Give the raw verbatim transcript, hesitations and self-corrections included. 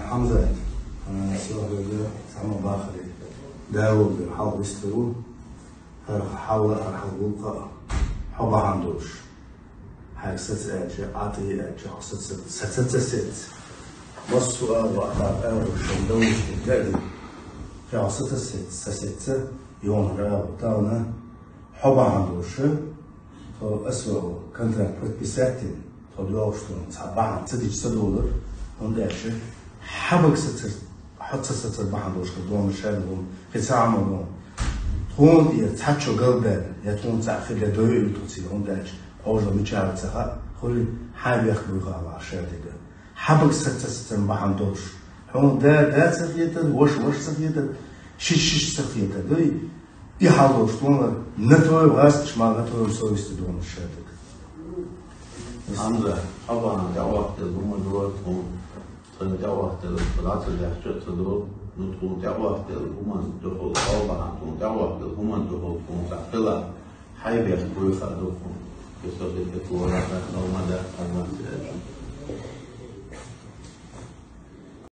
Хьамзат, а, сегодня самый бахри. Да, Ольга, хьал вистхуй. Хьар хьал, хьар хьал гулха. Хьо бахьан долуш. Хьайга саца аьлча, Ӏа тӀе аьлча, хьо саца, саца ца сеца. Массо а вахьа аьлла, шун довлуш дерг. Хьо саца сеца, ца сеца, йонара, тална. Хьо бахьан долуш, тхо ас контракт подписать дина, тхо доьлхуш долу цхьа бахьана ца дича ца долура, хӀунда аьлча хьабаг сацар, хьо ца сацар бахьана долуш хир долуш ша ду, кхин цхьа Ӏамал ду. Тхуна тӀера цхьаччо галбаьлла, я тхуна цхьаъ хир де дойуьйту цига, хӀунда аьлча кхожал мичара ца хаьа, хуьлий хьайн бехк буй хаа ша дерг. Хьабаг саца сацар бахьана долуш. Хьуна да, да ца хетар, ваша, ваша ца хетар, шиш, шиш ца хетар. Дуй, и хьал долуш тхуна, на твоем гӀазкхаш ма, на твоем совести долуш ша дерг. Хьамза, хьо бахьана тӀехвахтар хӀума дора тхуна, тхуна тӀехвахтар, лаца даьхча а ца дора, ну тхуна тӀехвахтар хӀуман духула, хьо бахьана тхуна тӀехвахтар хӀуман духула тхуна цхьа хила, хьайн бехк буй хаа ду тхуна. Кхин со дерг тхуна ма да, хьамза.